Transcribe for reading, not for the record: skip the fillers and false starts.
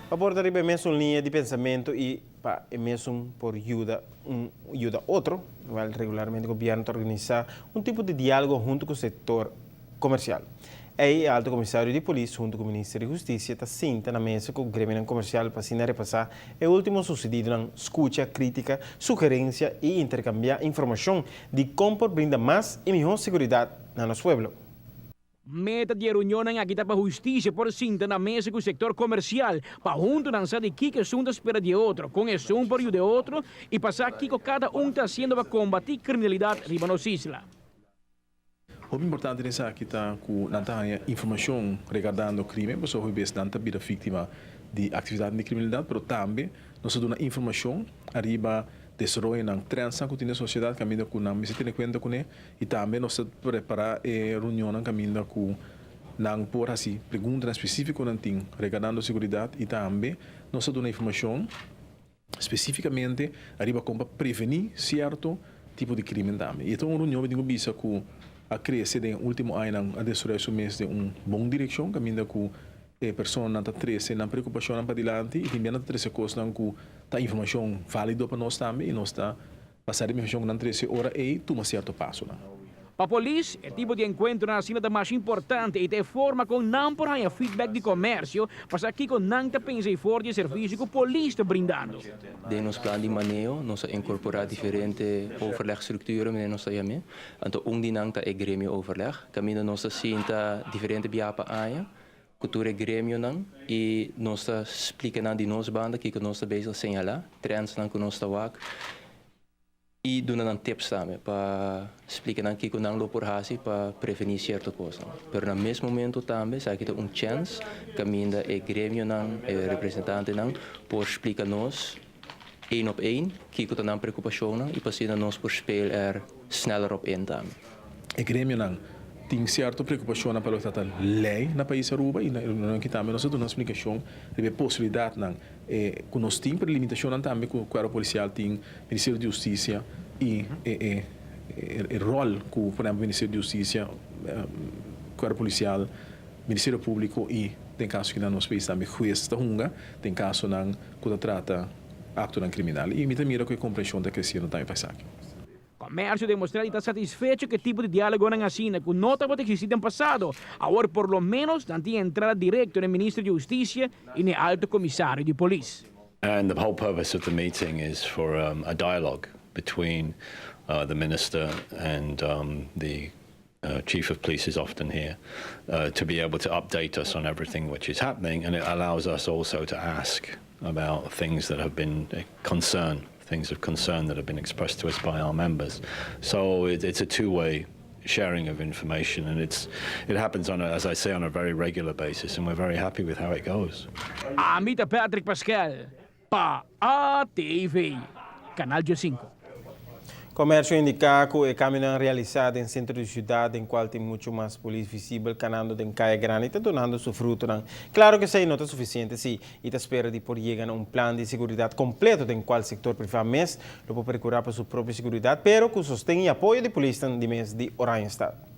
Pa por ta riba e mesun liña di pensamento y pa e mesun por yuda un yuda otro, wel regularmente gobierno ta organisa un tipo di dialogo hunto cu sector comercial. Ey e Alto Comisario di Polis hunto cu Minister di Husticia ta sinta na mesa cu gremionan comercial pa asina repasa e ultimo sucedidonan, scucha critica, sugerencia y intercambia informacion di con por brinda mas y miho seguridad na nos pueblo. Meta di e reunionnan aki ta pa hustisia por sinta na mesa ku sektor komersial pa huntu nan sa di kiko esun ta spera di e otro, kon esun por yuda e otro i pa sa kiko kada un ta hasiendo pa kombatí kriminalidat riba nos isla. Hopi importante den esaki ta ku nan ta haña informashon regardando krimen, pasobra hopi bes nan ta bira víktima di aktividatnan di kriminalidat, pero tambe nos ta duna informashon ariba desaroyonan, trendsnan ku tin den sosiedat kaminda ku nan mester tene kuenta kuné. I tambe nos ta prepará e reunionnan kaminda ku nan por hasi preguntanan spesífiko nan tin regardando seguridat i tambe nos ta duna informashon spesífikamente ariba kon pa prevení sierto tipo di krimen tambe. I e ta un reunion mi tin ku bisa ku a krese den e último añanan, a desaroyá su mes den un bon direkshon kaminda ku e personanan ta trese nan preokupashonnan padilanti i tambe nan ta trese kosnan ku ta informashon válido pa nos tambe i nos ta Basá riba informashon ku nan trese ora ei tuma sierto pasonan. Pa polis, e tipo di enkuentronan asina ta masha importante i ta e forma kon nan por haña feedback di komersio pa sa kiko nan ta pensa i for di e servisio ku polis ta brindando. Den nos plan di maneo nos a inkorporá diferente overlegstructuren, manera nos ta yam'é. Anto un di nan ta e gremio overleg, kaminda nos ta sinta diferente biaha pa aña ku tur e gremionan i nos ta splika nan di nos banda kiko nos ta bezig señalá, trendsnan ku nos ta wak i duna nan tips tambe pa splika nan kiko nan lo por hasi pa prevení sierto kosnan. Pero na mes momento tambe esaki ta un chèns kaminda e gremionan, e representantenan por splika nos één op één kiko ta nan preokupashonnan i pa asina nos por speel er sneller op in tambe. E gremionan tin sierto preokupashonnan pa loke ta trata lei na pais Aruba i na e reunionnan aki tambe nos a duna splikashon riba e posibilidatnan ku nos tin pero e limitashonnan tambe ku Kuerpo Polisial tin, Ministerio di Hustisia i e e ròl ku por ehèmpel Ministerio di Hustisia, Kuerpo Polisial, Ministerio Públiko i den kaso ki na nos pais tambe hues ta hunga den kasonan ku ta trata aktonan kriminal i mi ta mira ku e komprenshon ta kresiendo tambe pa esaki. Comercio demostra di ta satisfecho cu e tipo di dialogonan asina cu no tabata existi den pasado. Awor por lo menos nan tin entrada directo n'e Minister di Husticia y n'e Alto Comisario di Polis. And the whole purpose of the meeting is for a dialogue between the minister and the chief of police is often here to be able to update us on everything which is happening and it allows us also to ask about things that have been concern, things of concern that have been expressed to us by our members. So it's a two-way sharing of information and it happens on a, as I say, on a very regular basis and we're very happy with how it goes. Ami ta Patrick Pascal pa ATV, Canal 5. Comercio a indica cu e cambionan realisa den centro di ciudad den cual tin mucho mas polis visibel canando den caya grandi ta dunando su frutonan. Claro cu esey no ta suficiente si y ta spera di por yega na un plan di seguridad completo den cual sector priva mes lo por percura pa su propio seguridad pero cu sosten y apoyo di polisnan di mes di Oranjestad.